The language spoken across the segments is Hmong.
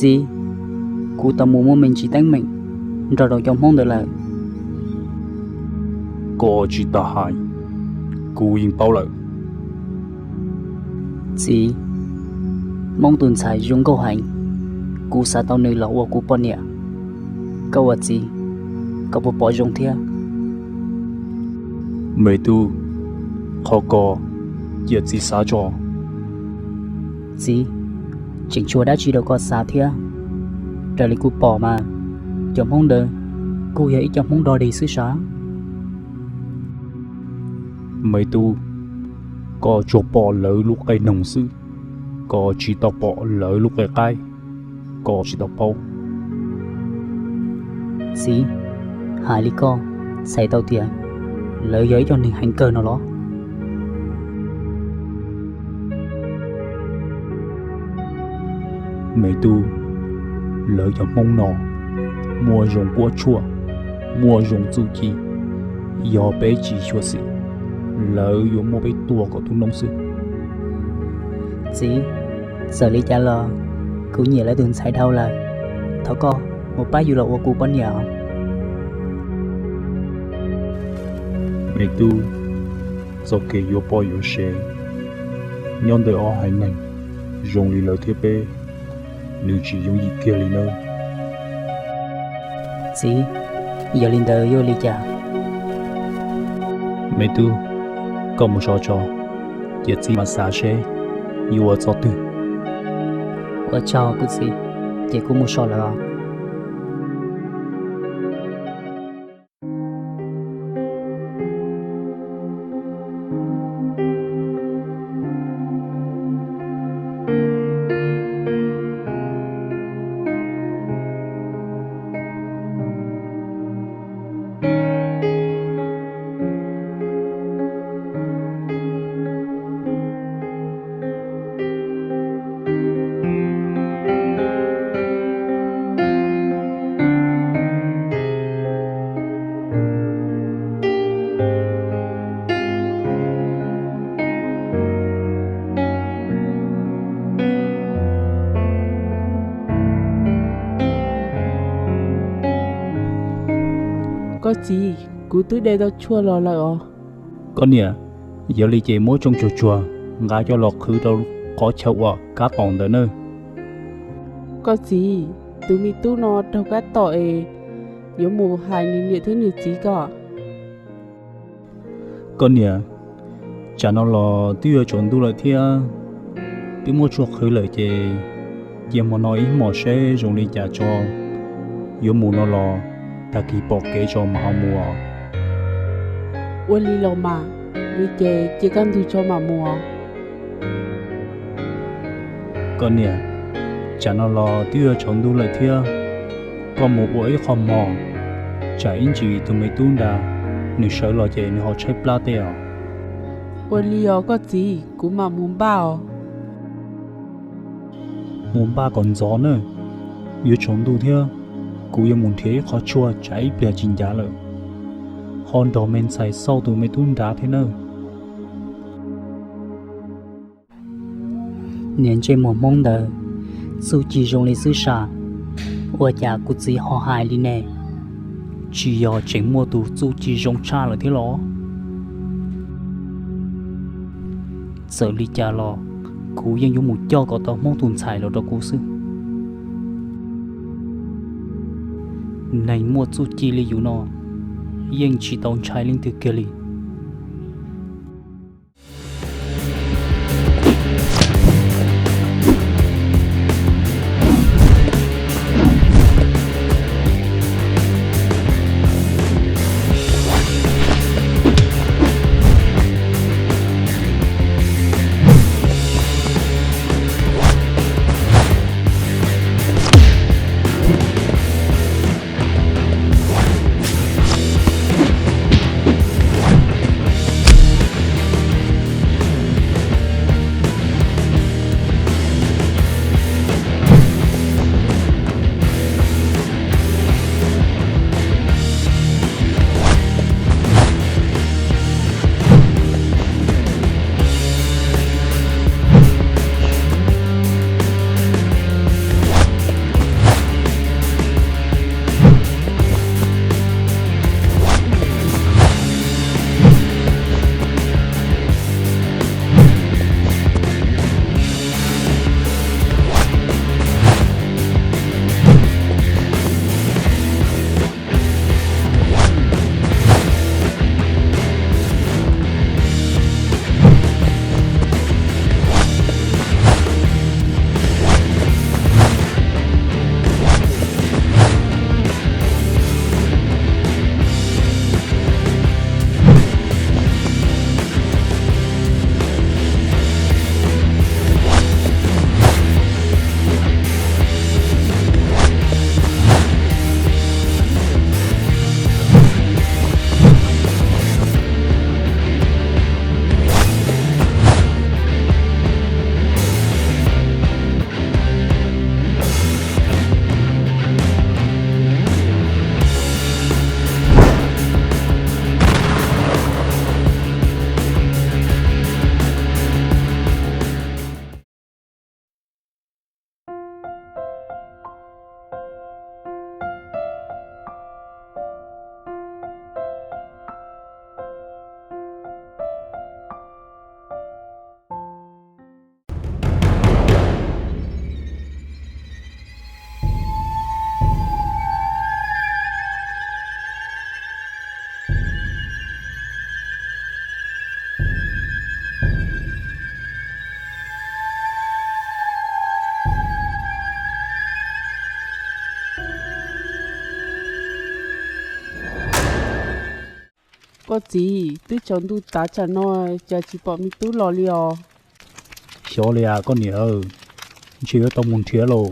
Txiv, kuv tau mus muaj me ntsis teeb meem nrog rau cov Hmoob ntawd lawm. Koj tsis tas hais, kuv yeej paub lawm. Txiv, Hmoob tus ntxhais zoo nkauj heev, kuv xav tau nws los ua kuv poj niam. Koj ua txiv, koj puas pom zoo thiab? Me tub, qhov ko cia txiv xav tso. Txiv, tseem tshuav dab tsi rau koj xav thiab? Raws li kuv pom mas, cov Hmoob ntawd kuj yog ib co Hmoob dog dig xwb sav. Me tub, koj tsuas pom lawv lub qe noog xwb, koj tsis tau pom lawv lub qe qaib, koj tsis tau paub. Txiv, hais li koj txhais tau tias lawv yog ib co neeg heev kawg no los? Me tub, lawv cov Hmoob no muaj zoo puab tshuaj, muaj zoo txuj ci, yog peb tsis xyuam xim, lawv yuav muab peb tua kom tu noob xwb. Txiv, txawm li cas los kuv nyiam lawv tus ntxhais dhau lawm, thov koj mus pab yus los ua kuv poj niam. Me tub, txoj kev yuav poj yuav sev nyob ntawm ob haiv neeg zoo li lawv thiab peb, nws tsis yooj yim kiag li nawb. Txiv, yog li ntawd yuav ua li cas? Me tub, koj mus so tso, ces txiv mam xav seb yuav ua txoj twg. Ua tsaug kuv txiv, ces kuv mus so lawm os. Koj txiv, kuv twb de tau tshuaj los lawm os. Koj niam, yog li ces muab tsoo tsuag tsuag nqa coj los qhwv rau qhov chaw uas kab tom ntawd nawb. Koj txiv, tus me tub no raug kab tom es yuav mus hais nws niam thiab nws txiv koj. Koj niam, tsam no los twb yuav tsaus ntuj lawm thiab, twb muab tshuaj qhwv lawm ces cia hmo no ib hmos seb zoo li cas tso, yuav mus no los tag kis pom kev tso mam ho mus os. Ua li los mas, li ces cia kaj ntug tso mam mus os. Koj niam, tsam no los twb yuav tsaus ntuj lawm thiab, koj mus ua ib qho mov, tsam ib ntsis tus me tub nrad nws sawv los ces nws ho tshaib plab tej os. Ua li os koj txiv, kuv mam mus npaj os. Mus npaj kom ntxov nawb, yuav tsaus ntuj thiab, kuv yuav mus nrhiav ib qho tshuaj tsam ib pliag tsis ncav lawm, ho nrog me ntxhais xauj tus me tub nrad thiab nawb. Niag ntsej muag Hmoob ntawd, txuj ci zoo li xwb sas, ua cas kuv txiv ho hais li ne? Tsis yog tseem muaj tus txuj ci zoo tshaj lawm thiab los? Txawm li cas los kuv yeej yuav mus coj kom tau Hmoob tus ntxhais los rau kuv xwb. Neeg muaj txuj ci li yus no yeej tsis tau ntshai leej twg kiag li. Koj txiv, twb tsaus ntuj tav tsam no cas tsis pom me tub los li os? Xyov li as koj niam, ntshe yuav tau mus nrhiav lauj.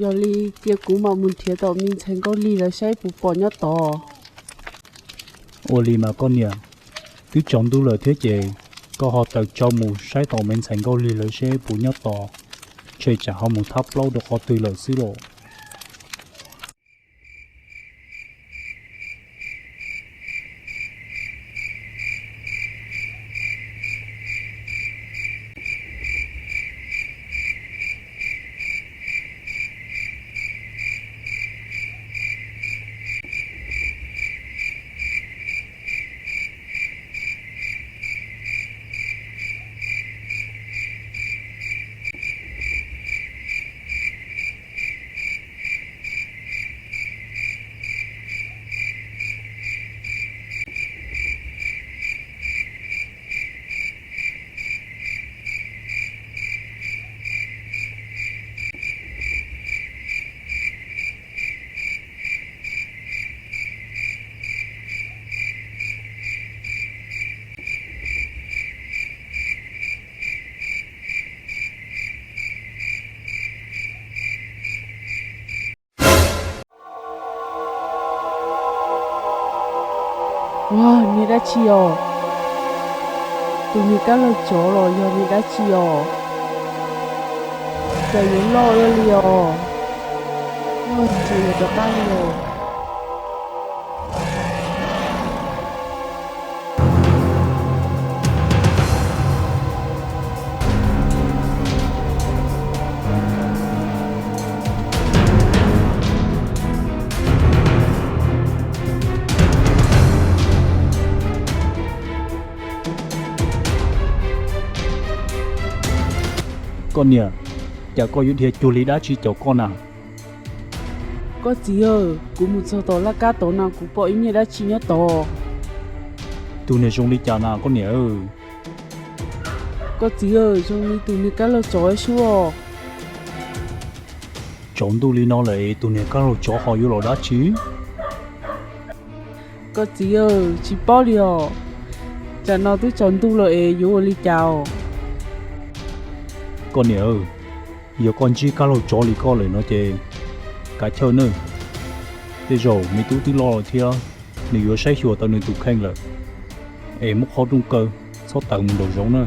Yog li cia kuv mam mus nrhiav tom me ntxhais Nkauj Lig lawv saib puas pom nyob tod. Ua li mas koj niam, twb tsaus ntuj lawm thiab ces koj ho tawm tsaus mus saib tom me ntxhais Nkauj Lig lawv seb puas nyob tod, ntshe tsam ho mus thab plaub rau qhov twg lawm xwb los. Ua, niag dab tsi os? Tus niag kab laug tsov los yog niag dab tsi os? Cas yuav loj ua li os? Ua, ntshe yuav rov qab li os. Koj niam, cas koj yuav dhia cuag li dab tsi caum koj na? Koj txiv aw, kuv mus txog tom laj kab tod na kuv pom ib niag dab tsi nyob tod. Tus niag zoo li cas na koj niam? Koj txiv aw, zoo li tus niag kab laug tsov sub os. Tsaus ntuj li no lawm es tus niag kab laug tsov ho yuav los dab tsi? Koj txiv aw, tsis paub li os. Tsam no twb tsaus ntuj lawm es yuav ua li cas os? Koj niam aw, yog koj ntsib kab laug tsov li koj lawm no ces kav chawj nawb. Tej zaum me tub twb loj lawm thiab, nws yuav saib xyuas tau nws tus kheej lawm. Es muab qhov rooj kaw, txhob tawm mus nraum zoov na.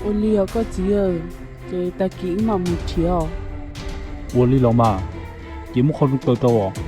Ua li os koj txiv aw, ces tag kis wb mam mus nrhiav os. Ua li los mas, ces muab qhov rooj kaw rau os.